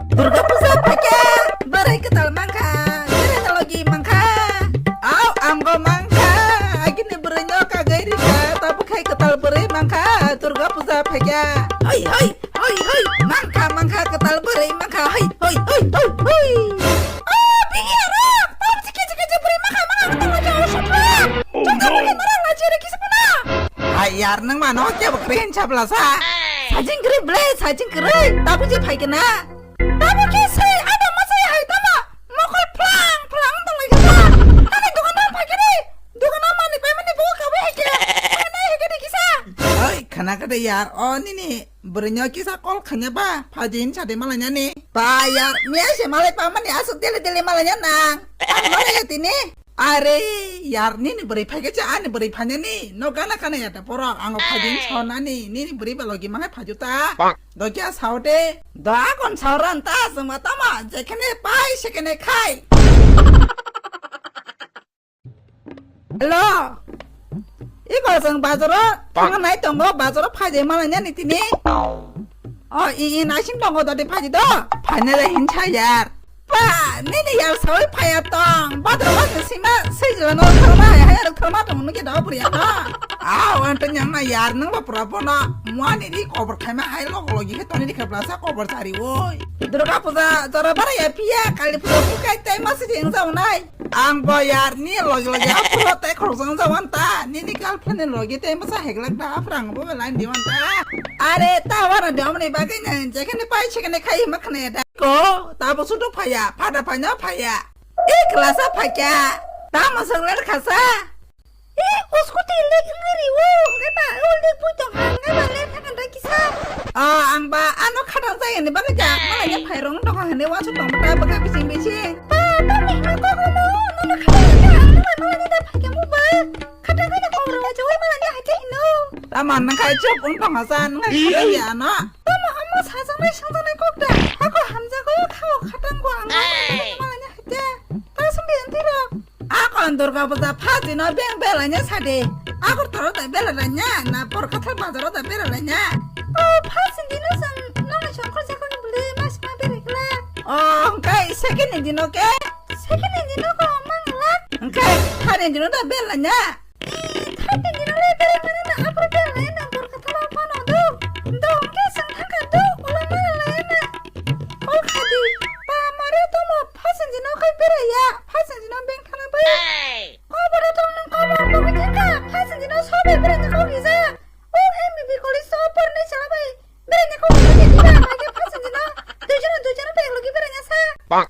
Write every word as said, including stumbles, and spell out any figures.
Durga puja phaikha, bwrwi kwtal mankha, bwrwi talogi mankha. Au, amgo mankha, agini bwrwino kagwi rikha, tabuk khai kwtal bwrwi mankha, Durga puja phaikha. Hoi, hoi, hoi, hoi, mankha, mankha, kwtal bwrwi mankha, hoi, hoi, hoi, hoi, hoi. O, bigi aro, tabuk chikhe chikhe je bwrwi mankha, mankha, kwtal mankha, o sotla. Chwng tabuk khe norok na chere kisa phano. Hai yar, nwng mano kebo kwrwi hin chapla sa. Sajing kwrwi ble, sajing kwrwi, tabuk je phaikha na. Tamo khe se ada masai hai tamo mokol phlang phlang wng tong lai kha. Ani dukano phai khe ni, dukano manwi pai mani bo kawi hai khe. Ani hai khe ni kisa. Oi, khana kha de yar, o nini bwrwino kisa call khaina ba, phaji hin sade malai nani. Ba yar, miya se malai pa mani aswk dele dele malai nang. Ang malai ya tini. Are, yar nini bwrwi phaikhe cha ani bwrwi phainani no gana kana ya ta porok ango phajin sonani nini bwrwi ba logi mangai phaju ta. Dokya sao de. Da kon saoran ta sema tama jekhene pai sekhene khai. Hello. Iko jeng bazaro thang nai tongo bazaro phaje malanya ni tini. O, i, i, naising tongo dodi phaji do. Phainai le hinsa yar. Pa, nini yar sawi phaya tong. Badro badro sima, sijila no thalma hai, hai, thalma tong nuki do buri ya do. A, wan tong yang na yar nang ba pura bono. Muani ri kobor khaima hai log logi khe toni ri khabla sa kobor sari woi. Durga puja, jora bara ya piya, Kali puja bukai tai masi jeng sa unai. Ang bo yar ni logi logi aphuru tei khorokjang jawan ta. Nini girlfriend ni logi tei bwsa heglak da aphuru ang bo line diwan ta. Are ta wana diwan ni bagwi nang jekhani pai sekhani khai ma khna da. Ko ta bo sudu phaya, phada phanya phaya. E class a phakya. Ta ma song ler khasa. E usko ti lek ngari wo. Ngai ba ul de pui tong ha, ngai ba ler thakan da kisa. Ah, ang ba ano khatang jaya ni bagwi ja. Malai ya phairong tong ha ne wa su tong ta bwkha bising bising. Ba, ba, ni no ko ko no, no no khatang ya, ang no no ni da phakya mu ba. Khatang ka da ko ro wa joi malai ya haje no. Tama nang khai chup wng tong ha sa, nang khai khatang ya no. Tama amo sajang nai sangjang nai kok da. Ako hamjago khao khatang go ang no malai ya haje. Ta sumbi anti ro. Akon Durga puja phajino beng belaina sade. Agartala da belaina, na Borkathal bazaro da belaina. O phajin dino jang nongni songkhor jakhor ni bwlwi masma berai glak. O, hwnkhe second ni dino khe? Second ni dino ko mang glak. Hwnkhe third ni dino da belaina. Third ni dino le berai mano na aphuru belaina Borkathal phano do. Do hwnkhe chwng thangkha do, ulo mano laina. Kol khadi, pa mare tomo phajin dino khai beraiya, phajin dino beng thana bai. Kobor tong nang kobor, bokhe thangkha, phajin dino sobai beraiya kok rijak. O M B B college o pornai chwla bai, beraiya kok rijak, diba, bai khe phajin dino, duijono duijono beng logi beraiya sa. O